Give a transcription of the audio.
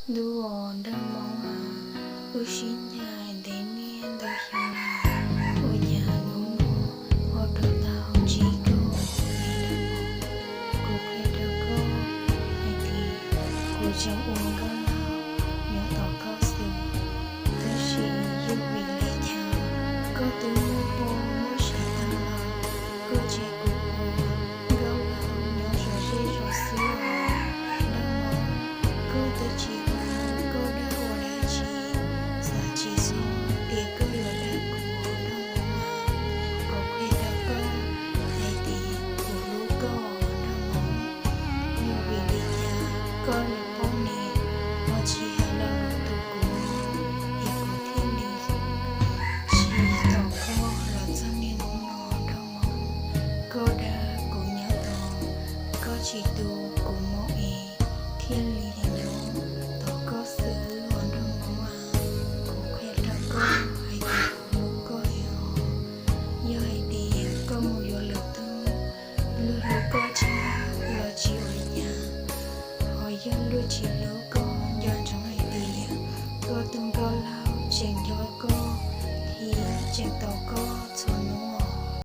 Ntuj aw nraug Hmoob aw, wb sib ncaim ntev niaj ntau xyoo, ua cas hnub no ho rov tau ntsib koj li lawm. Kuv qhia rau koj hais tias kuv tseem ua nkauj laug nyob tos koj xwb, tab sis yog vim li cas koj twb muab poj muab sev tag los koj tseem ua nkauj laug nyob zov zej zos xwb os nraug Hmoob. Koj twb tsis ua koj dag ua dab tsi, xav tsis txog tias koj yuav dag kuv nraug Hmoob aw. Kuv qhia rau koj hais tias kuv hlub koj nraug Hmoob. Yog vim li cas koj niam poj niam ho tsis hais los lus tus kuv, es kuv thiaj li tsis tos koj los txog niaj hnub no nraug Hmoob. Koj dag kuv nyob tos koj tsis tu kuv mus es thiaj li nyob tos koj xwb os nraug Hmoob aw. Kuv qhia rau koj hais tias kuv hlub koj heev os. Yog hais tias koj mus yuav lwm tus, luag hlub koj tshaj los tsis ua cas, ho yog luag tsis hlub koj nco ntsoov hais tias koj tus nkauj laug tseem nco koj thiab tseem tos koj txhua hnub.